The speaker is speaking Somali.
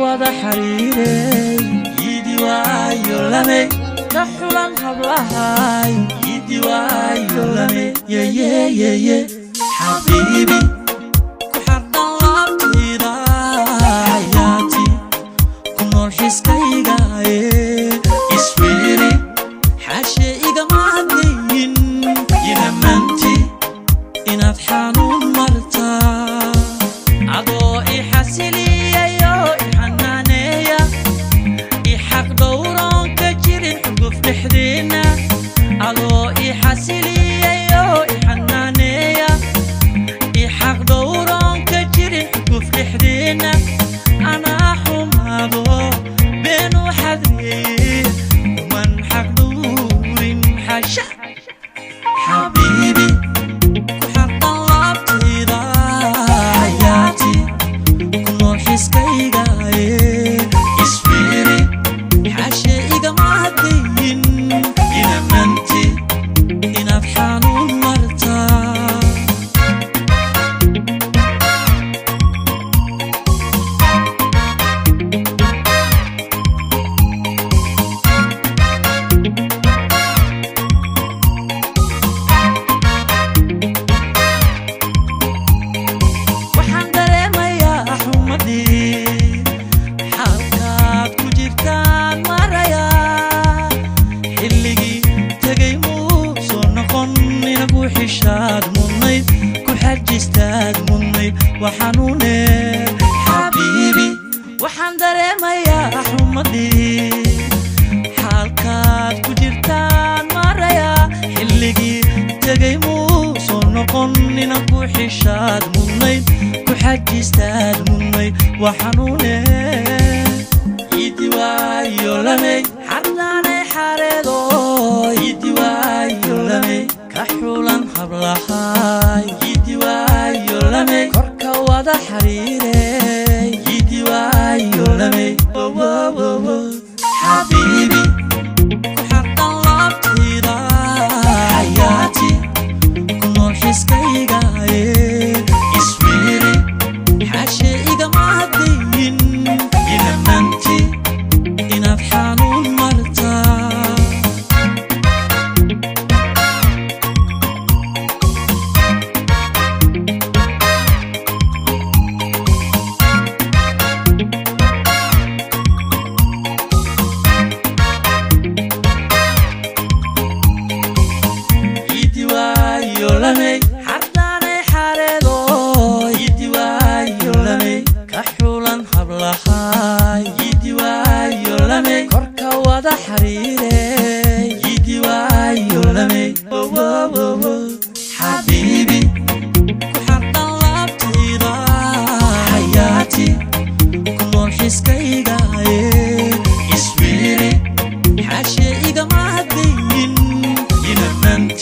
Wada xariirey yidiwaayo lame ka xulan hablahay yidiwaayo lame yeyeyeye xabiibi ku xardhan laabtayda xayaati ku nool xiskayga iswiiri xaashe igama hadlayin yinamanti inaad xanuun martaa adoo i xasiliyayo i xanaaneeya i xaq dhowroon ka jirin xuguf dhexdeenna adoo i xasiliyayo i xanaaneeya i xaq dhowroon ka jirin xuguf dhexdeenna anaa xumaado beenu xadreeye kuman xaq dhowrin xasha xabiibi ku xardhan laabtayda xayaati ku nool xiskayga isfiiri xaashe igama hadlayin inamanti inaad xanuun martaa. Waxaan dareemayaa xumadii xaalkaad ku jirtaan marayaa xilligii tegay muu soo noqon inagu xishaad mudnayd ku xajistaad mudnayd waxanuune xabiibi. Waxaan dareemayaa xumadii xaalkaad ku jirtaan marayaa xilligii tegay muu soo noqon inagu xishaad mudnayd ku xajistaad mudnayd waxanuune idiwaayo lamey xardaanay xareedo idiwaayo lamey ka xulan hablahay idiwaayo lamey korka wada xariirey idiwaayo lamey xabiibi ku xardhan laabtayda xayaati ku nool xiskayga iswiiri xaashe igama hadlayin inamanti inaad xanuun martaa. Idiwaayo lamey xardaanay xareedo idiwaayo lamey ka xulan hablahay idiwaayo lamey korka wada xariirey idiwaayo lamey xabiibi ku xardhan laabtayda xayaati ku nool xiskayga iswiiri xaashe igama hadlayin inamanti.